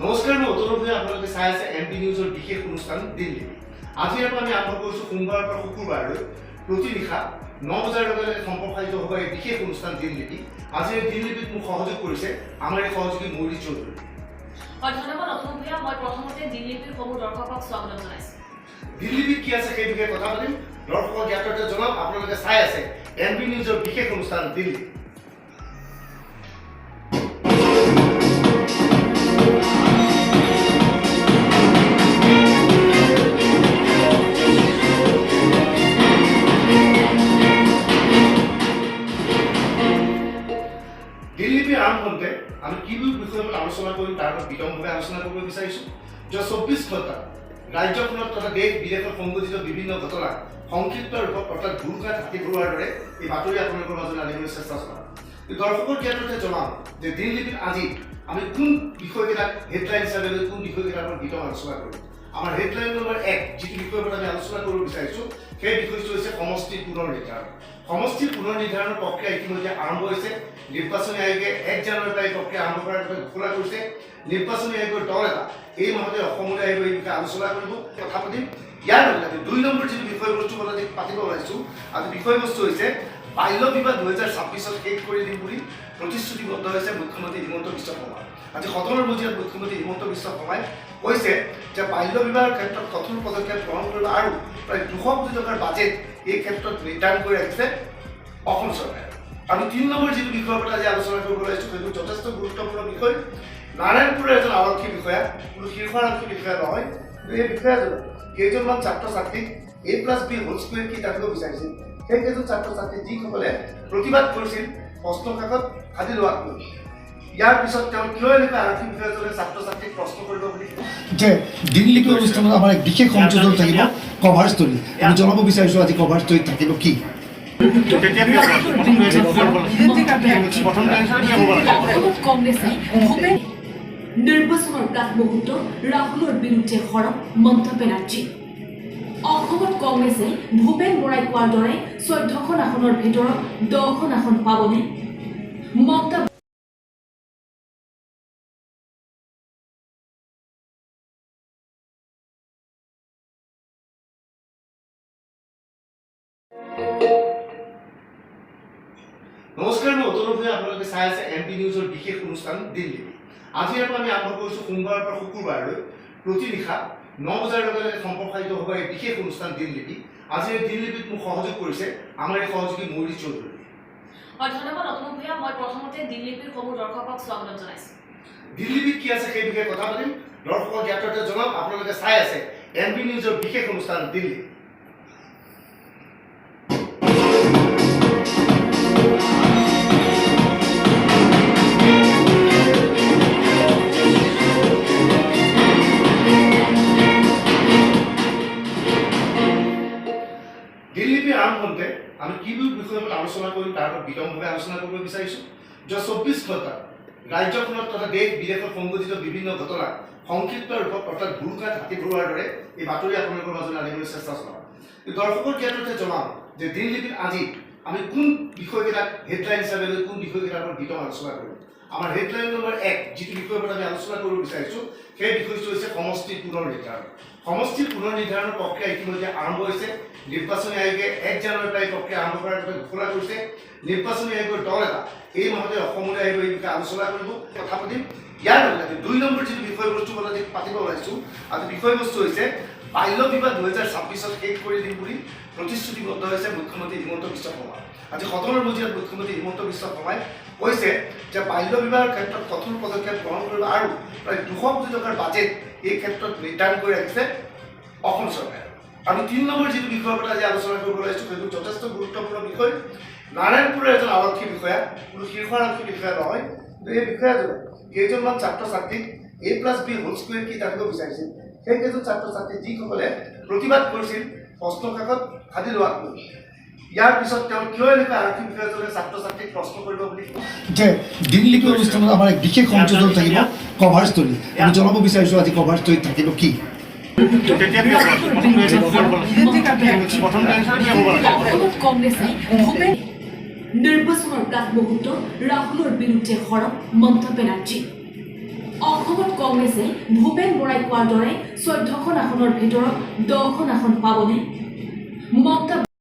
নমস্কাৰ, মই অতনু ভূঞা। আপোনালোকে চাই আছে এম পি নিউজৰ বিশেষ অনুষ্ঠান দিনলিপি। আজিৰ পৰা আমি আৰম্ভ কৰিছোঁ সোমবাৰৰ পৰা শুকুৰবাৰলৈ প্ৰতি নিশা 9 বজাৰ লগে লগে সম্প্ৰসাৰিত হ'ব এই বিশেষ অনুষ্ঠান দিনলিপি। আজিৰ এই দিনলিপিত মোক সহযোগ কৰিছে আমাৰ এই সহযোগী মৌৰি চৌধুৰী। হয়, ধন্যবাদ অতনু ভূঞা। মই প্ৰথমতে দিনলিপিৰ সমূহ দৰ্শকক স্বাগতম জনাইছোঁ। দিনলিপিত কি আছে সেই বিষয়ে কথা পাতিম। দৰ্শকক জ্ঞাতাৰ্থে জনাম, আপোনালোকে চাই আছে এম পি নিউজৰ বিশেষ অনুষ্ঠান দিনলিপি। দিনলিপিৰ আৰম্ভণিতে আমি কি বিষয়ৰ ওপৰত আলোচনা কৰিম, তাৰ ওপৰত বিতংভাৱে আলোচনা কৰিব বিচাৰিছোঁ। যোৱা 24 ঘণ্টাত ৰাজ্যখনত তথা দেশ বিদেশত সংঘটিত বিভিন্ন ঘটনা সংক্ষিপ্ত ৰূপত, অৰ্থাৎ ভুৰুকাত হাতী ভৰোৱাৰ দৰে এই বাতৰি আপোনালোকৰ মাজলৈ আনিবলৈ চেষ্টা চলাম। কিন্তু দৰ্শকৰ জ্ঞাতাৰ্থে জনাম যে দিনলিপিত আজি আমি কোন বিষয়কেইটাক হেডলাইন হিচাপে লৈ কোন বিষয়কেইটাৰ ওপৰত বিতং আলোচনা কৰিম। আমাৰ হেডলাইন নম্বৰ 1, যিটো বিষয়ৰ ওপৰত আমি আলোচনা কৰিব বিচাৰিছোঁ, সেই বিষয়টো হৈছে সমষ্টিৰ পুনৰ নিৰ্ধাৰণ। সমষ্টিৰ পুনৰ নিৰ্ধাৰণৰ প্ৰক্ৰিয়া ইতিমধ্যে আৰম্ভ হৈছে। নিৰ্বাচনী আয়োগে 1 জানুৱাৰীৰ পৰা এই প্ৰক্ৰিয়া আৰম্ভ কৰাৰ কথা ঘোষণা কৰিছে। নিৰ্বাচনী আয়োগৰ দল এটা এই মাহতে অসমলৈ আহিব, এই বিষয়ে আলোচনা কৰিব, কথা পাতিম। ইয়াৰ লগতে আমি 2 নম্বৰ যিটো বিষয়বস্তুৰ কথা আজি পাতিব ওলাইছোঁ, আজি বিষয়বস্তু হৈছে বাল্য বিবাহ 2026ত শেষ কৰি দিম বুলি প্ৰতিশ্ৰুতিবদ্ধ হৈছে মুখ্যমন্ত্ৰী হিমন্ত বিশ্ব শৰ্মা। আজি সদনৰ মজিয়াত মুখ্যমন্ত্ৰী হিমন্ত বিশ্ব শৰ্মাই কৈছে যে বাল্য বিবাহৰ ক্ষেত্ৰত কঠোৰ পদক্ষেপ গ্ৰহণ কৰিব আৰু প্ৰায় 200 কোটি টকাৰ বাজেট এই ক্ষেত্ৰত নিৰ্ধাৰণ কৰি ৰাখিছে অসম চৰকাৰে। আৰু 3 নম্বৰ যিটো বিষয়ৰ ওপৰত আজি আলোচনা কৰিব ওলাইছোঁ, সেইটো যথেষ্ট গুৰুত্বপূৰ্ণ বিষয়। নাৰায়ণপুৰৰ এজন আৰক্ষী বিষয়া, কোনো শীৰ্ষ আৰক্ষী বিষয়া নহয়, কিন্তু এই বিষয়াজনে কেইজনমান ছাত্ৰ ছাত্ৰীক A plus B whole square কি জানিব বিচাৰিছিল। সেই কেইজন ছাত্ৰ ছাত্ৰী যিসকলে প্ৰতিবাদ কৰিছিল প্ৰশ্ন কাকত ফাদিল হোৱাক লৈ। ইয়াৰ পিছত তেওঁ কিয় এনেকুৱা আৰক্ষী বিষয়াজনে ছাত্ৰ ছাত্ৰীক প্ৰশ্ন কৰিব বুলি যে দিনলিপি অনুষ্ঠানত আমাৰ এক বিশেষ সংযোজন থাকিব, কভাৰ ষ্টৰী। আমি জনাব বিচাৰিছোঁ আজি কভাৰ ষ্টৰীত থাকিব কি। তেতিয়া বিয়া হ'ব। প্ৰথম 2000 হ'ব লাগে। প্ৰথম 2000 বিয়া হ'ব লাগে। অসমত কংগ্ৰেছে ভূপেন নিৰ্বাচনৰ প্ৰাক মুহূৰ্তত ৰাহুলৰ বিৰুদ্ধে সৰব মমতা বেনাৰ্জী। অসমত কংগ্ৰেছে ভূপেন বৰাই কোৱাৰ দৰে 14খন আসনৰ ভিতৰত 10খন আসন পাবনে? মমতা নমস্কাৰ, মই অতনু ভূঞা। আপোনালোকে চাই আছে এম পি নিউজৰ বিশেষ অনুষ্ঠান দিনলিপি। আজিৰ পৰা আমি আৰম্ভ কৰিছোঁ সোমবাৰৰ পৰা শুকুৰবাৰলৈ প্ৰতি নিশা 9 বজাৰ লগে লগে সম্প্ৰসাৰিত হ'ব এই বিশেষ অনুষ্ঠান দিনলিপি। আজিৰ এই দিনলিপিত মোক সহযোগ কৰিছে আমাৰ এই সহযোগী মৌৰি চৌধুৰী। হয়, ধন্যবাদ অতনু ভূঞা। মই প্ৰথমতে দিনলিপিৰ সমূহ দৰ্শকক স্বাগতম জনাইছোঁ। দিনলিপিত কি আছে সেই বিষয়ে কথা পাতিম। দৰ্শকক জ্ঞাতাৰ্থে জনাম, আপোনালোকে চাই আছে এম পি নিউজৰ বিশেষ অনুষ্ঠান দিনলিপি। দিনলিপিৰ আৰম্ভণিতে আমি কি বিষয়ৰ ওপৰত আলোচনা কৰিম, তাৰ ওপৰত বিতংভাৱে আলোচনা কৰিব বিচাৰিছোঁ। যোৱা 24 ঘণ্টাত ৰাজ্যখনত তথা দেশ বিদেশত সংঘটিত বিভিন্ন ঘটনা সংক্ষিপ্ত ৰূপত, অৰ্থাৎ ভুৰুকাত হাতী ভৰোৱাৰ দৰে এই বাতৰি আপোনালোকৰ মাজলৈ আনিবলৈ চেষ্টা চলাম। কিন্তু দৰ্শকৰ জ্ঞাতাৰ্থে জনাম যে দিনলিপিত আজি আমি কোন বিষয়কেইটাক হেডলাইন হিচাপে লৈ কোন বিষয়কেইটাৰ ওপৰত বিতং আলোচনা কৰিম। আমাৰ হেডলাইন নম্বৰ 1, যিটো বিষয়ৰ ওপৰত আমি আলোচনা কৰিব বিচাৰিছোঁ, সেই বিষয়টো হৈছে সমষ্টিৰ পুনৰ নিৰ্ধাৰণ। সমষ্টিৰ পুনৰ নিৰ্ধাৰণৰ প্ৰক্ৰিয়া ইতিমধ্যে আৰম্ভ হৈছে। নিৰ্বাচনী আয়োগে 1 জানুৱাৰীৰ পৰা এই প্ৰক্ৰিয়া আৰম্ভ কৰাৰ কথা ঘোষণা কৰিছে। নিৰ্বাচনী আয়োগৰ দল এটা এই মাহতে অসমলৈ আহিব, এই বিষয়ে আলোচনা কৰিব, কথা পাতিম। ইয়াৰ লগতে আমি 2 নম্বৰ যিটো বিষয়বস্তুৰ কথা আজি পাতিব ওলাইছোঁ, আজি বিষয়বস্তু হৈছে বাল্য বিবাহ 2026ত শেষ কৰি দিম বুলি প্ৰতিশ্ৰুতিবদ্ধ হৈছে মুখ্যমন্ত্ৰী হিমন্ত বিশ্ব শৰ্মা। আজি সদনৰ মজিয়াত মুখ্যমন্ত্ৰী হিমন্ত বিশ্ব শৰ্মাই কৈছে যে বাল্য বিবাহৰ ক্ষেত্ৰত কঠোৰ পদক্ষেপ গ্ৰহণ কৰিব আৰু প্ৰায় 200 কোটি টকাৰ বাজেট এই ক্ষেত্ৰত নিৰ্ধাৰণ কৰি ৰাখিছে অসম চৰকাৰে। আৰু 3 নম্বৰ যিটো বিষয়ৰ ওপৰত আজি আলোচনা কৰিব ওলাইছোঁ, সেইটো যথেষ্ট গুৰুত্বপূৰ্ণ বিষয়। নাৰায়ণপুৰৰ এজন আৰক্ষী বিষয়া, কোনো শীৰ্ষ আৰক্ষী বিষয়া নহয়, কিন্তু এই বিষয়াজনে কেইজনমান ছাত্ৰ ছাত্ৰীক A plus B whole square কি জানিব বিচাৰিছিল। সেই কেইজন ছাত্ৰ ছাত্ৰী যিসকলে প্ৰতিবাদ কৰিছিল প্ৰশ্ন কাকত ফাদিল হোৱাক লৈ। ইয়াৰ পিছত তেওঁ কিয় এনেকুৱা আৰক্ষী বিষয়াজনে ছাত্ৰ ছাত্ৰীক প্ৰশ্ন কৰিব বুলি যে দিনলিপি অনুষ্ঠানত আমাৰ এক বিশেষ সংযোজন থাকিব, কভাৰ ষ্টৰী। আমি জনাব বিচাৰিছোঁ আজি কভাৰ ষ্টৰীত থাকিব কি। তেতিয়া বিয়া হ'ব। প্ৰথম 2000 হ'ব লাগে। প্ৰথম 2000 বিয়া হ'ব লাগে। অসমত কংগ্ৰেছে ভূপেন নিৰ্বাচনৰ প্ৰাক মুহূৰ্তত ৰাহুলৰ বিৰুদ্ধে সৰব মমতা বেনাৰ্জী। অসম অসমত কংগ্ৰেছে ভূপেন বৰাই কোৱাৰ দৰে 14খন আসনৰ ভিতৰত 10খন আসন পাবনে? মমতা